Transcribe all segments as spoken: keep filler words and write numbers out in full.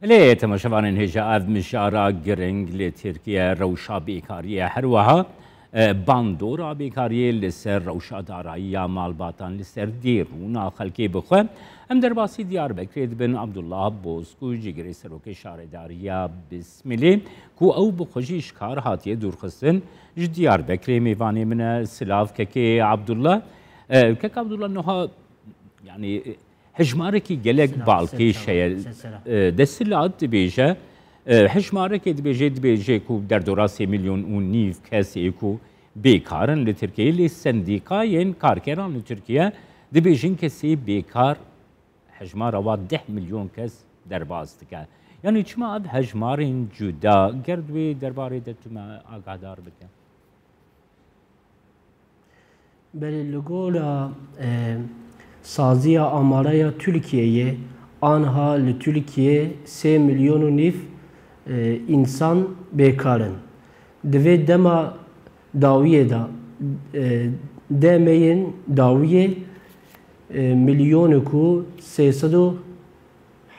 Lê temaşevanên hêja, ev mijara giring li Tirkiye rewşa bêkariyê, her wiha, e, bandora bêkariyê li ser rewşa darayiya malbatan, li ser dêrûna xelkê bixwe. Em derbasî Diyarbekirê dibin. Abdullah Bozkû, cîgirê serokê şaredariya Bismilê, ku ew bi xwe jî ji kar hatiye dûrxistin, ji Diyarbekirê mêvanê min e. Silav kekê Abdullah. E, kek Abdullah, niha, yanî, hejmarekî gelek balkêş heye. E, Desthilat dibêje, e, hejmarekê dibêje, dibêje ku derdora sê milyon û nîv kes ê ku bêkar in li Tirkiyeyê, lê sendîkayên karkeran li Tirkiye dibêjin kesê bêkar hejmara wa deh milyon kes derbas dike. Yanî çima ev hejmarên cuda? Ger di wê derbarê de tu me agahdar bike. Belê, li gora, e, saziya amara ya Tirkiyeyê, anha li Tirkiye sê milyon û nîv, e, însan bêkar in. Di vê dema dawiyê de, e, demeyên dawiyê, e, milyonek û sê sed û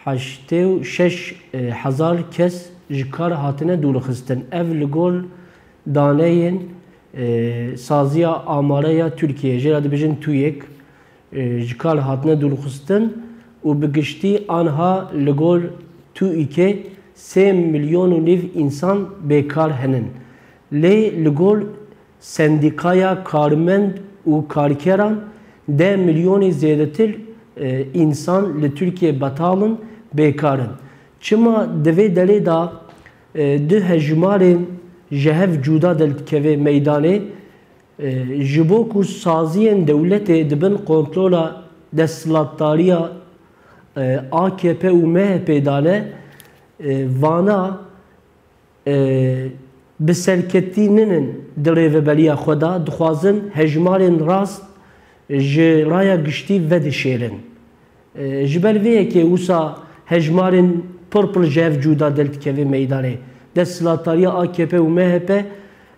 heştê û şeş hezar kes ji kar hatine dûrxistin. Ev li gor daneyên, e, Saziya Amare ya Tirkiyeyê, jê re dibêjin tuyek, e, ji kar hatine dûrxistin û bi giştî anha li gor tuyekê sê milyon û nîv însan bêkar henin. Lê li gor Sendîkaya Karmend û Karkeran deh milyonî zêdetir, e, însan li Tirkiye betal in, bêkar in. Çima di vê derê de, e, du hejmarên ji hev cuda derdikeve meydanê? E, ji bo ku saziyên dewletê di bin kontrola desthilatdariya, e, A K P û M H P de ne, e, vana e, bi serkeftî nînin di rêveberiya xwe de, dixwazin hejmarên rast ji raya giştî vedişêrin. E, ji ber vê yekê wisa hejmarên pir pir ji hev cuda derdikeve meydanê. Desthilatdariya A K P û M H P,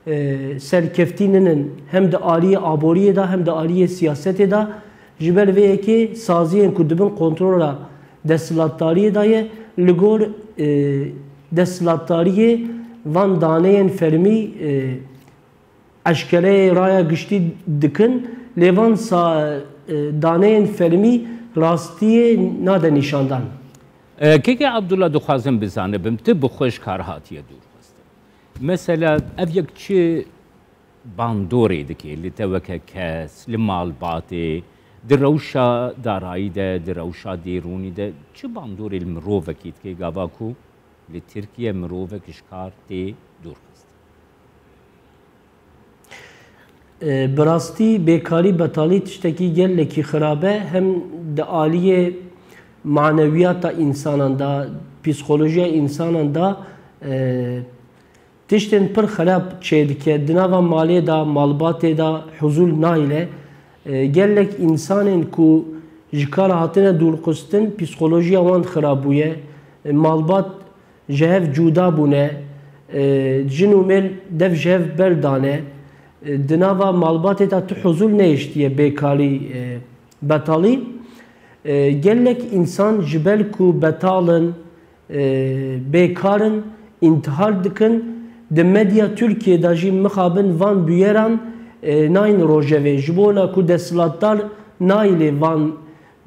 e, serkeftî nînin hem di aliyê aboriyê de hem di aliyê siyasetê de. Ji ber vê yekê saziyên ku di bin kontrola desthilatdariyê de ye, li gor, e, desthilatdariyê van daneyên fermî, e, eşkereyê raya giştî dikin, lê van sa-, e, daneyên fermî rastiyê nade nîşandan. E, Kekê Abdullah, dixwazim bizanibim, tu bi xwe ji kar hatiye dûrxistin. Mesela ev yek çi bandorê dike li te weke kes, li malbatê, di rewşa darayî de, di rewşa dêrûnî de çi bandorê li mirovekî dike gava ku li Tirkiye mirovek ji kar tê dûrxistin? E, bi rastî bêkarî, betalî tiştekî gelekî xirab e, hem di aliyê manewiyata însanan de, psîkolojiya însanan de, e, Tiştên pir xerab çêdike, di nava malê de, malbatê de huzûr nahîle. E, gelek însanên ku ji kar hatine dûrxistin, psîkolojiya wan xirab bûye. E, malbat ji hev cuda bûne. E, jin û mêr dev ji hev berdane. E, di nava malbatê de tu huzûr nehiştiye, bêkarî, e, betalî. E, gelek însan ji ber ku betal in, e, bêkar in, întîhar dikin. Di medya Tirkiyê de jî mixabin van bûyeran, e, nayên rojevê. Ji bona ku desthilatdar nayê lê van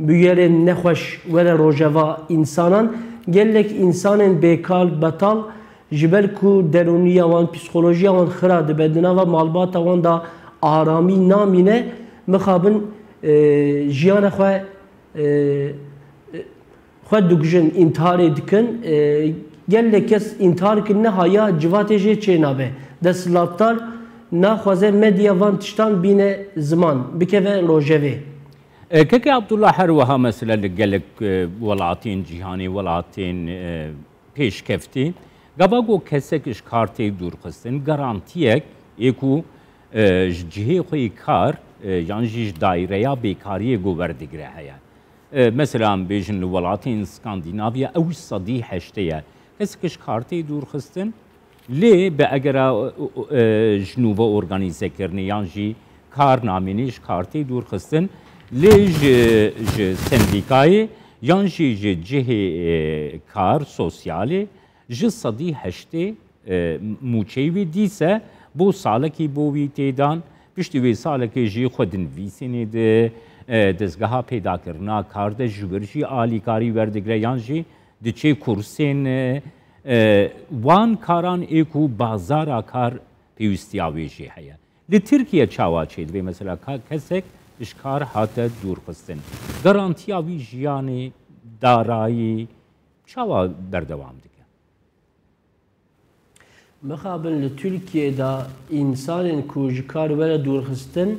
bûyerên nexweş were rojeva însanan, gelek însanên bêkar, betal, ji ber ku derûniya wan, psîkolojiya wan xira dibe, di nava malbata wan de aramî namîne, mixabin, e, jiyana xwe, e, xwe dikujin, întîharê dikin. E, gelek kes întîhar kirine haya civatê jê çênabe. Desthilatdar naxwaze medya van tiştan bîne ziman, bikeve rojevê. E, Keke Abdullah, her wiha mesela li gelek, e, welatên cîhanê, welatên, e, pêşkeftî, gava ku kesek ji kar tê dûrxistin, garantiyek ê ku, e, ji cihê xwe yê kar, e, yan jî ji daireya bêkariyê ku werdigire heye. E, mesela, em bêjin li welatên Skandînavya ew sedî heştê ye. Kesek ji kar tê dûrxistin, lê bi egera, e, e, ji nû ve organîzekirinê yan jî kar namînê ji kar tê dûrxistin, lê ji, ji sendîkayê Yan jî ji cihê e, kar sosyalê ji sedî heştê e, mûçeyê wî dîse bo salekî bo wî tê dan. Piştî wê salekê jî xwe dinivîsînê di e, dezgeha pêdakirina kar de ji wir jî alîkarî werdigre yan jî diçê kursên e, e, wan karan ê ku bazara kar pêwîstiya wê jê heye. Li Tirkiye çawa çêdibe mesela ka kesek ji kar hate dûrxistin? Garantiya wî jiyanê, darayî çawa berdewam dike? Mixabin li Tirkiye de însanên ku ji kar were dûrxistin,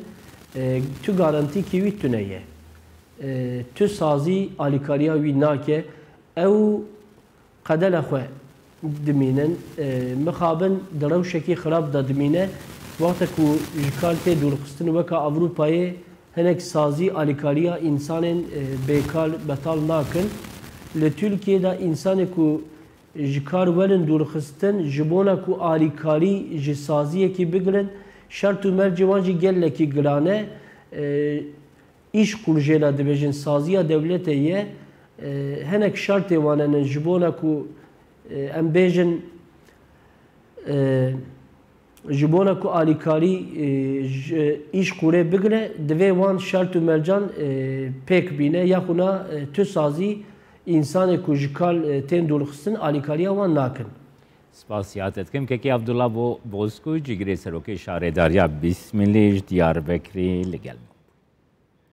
e, tu garantîkî wî tune ye. E, tu sazî alîkariya wî nake. Ew qedele xwe dimînin. E, mixabin di rewşekî xirab de dimîne. Wexte ku ji kar tê dûrxistin weka Ewropayê hinek sazî alîkariya însanên e, bêkar betal nakin. Li Tirkiye de însanê ku ji kar werin dûrxistin, ji bona ku alîkarî ji saziyekî bigirin, şert û mercê wan jî gelekî giran e. E, îşkur jê re dibêjin, saziya dewletê ye. E, hinek şertê wan hene ji bona ku e, em bêjin e, ji bona ku alîkarî e, ji îşkurê bigire, divê wan şert û mercan e, pêk bîne, yaxwina e, tu sazî însanê ku ji kar e, tên dûrxistin alîkariya wan nakin. Spasiya te dikim kekê Abdullah Bo- Bozku, cîgirê serokê şaredariya Bîsmilê ji Diyarbekirê li gel me.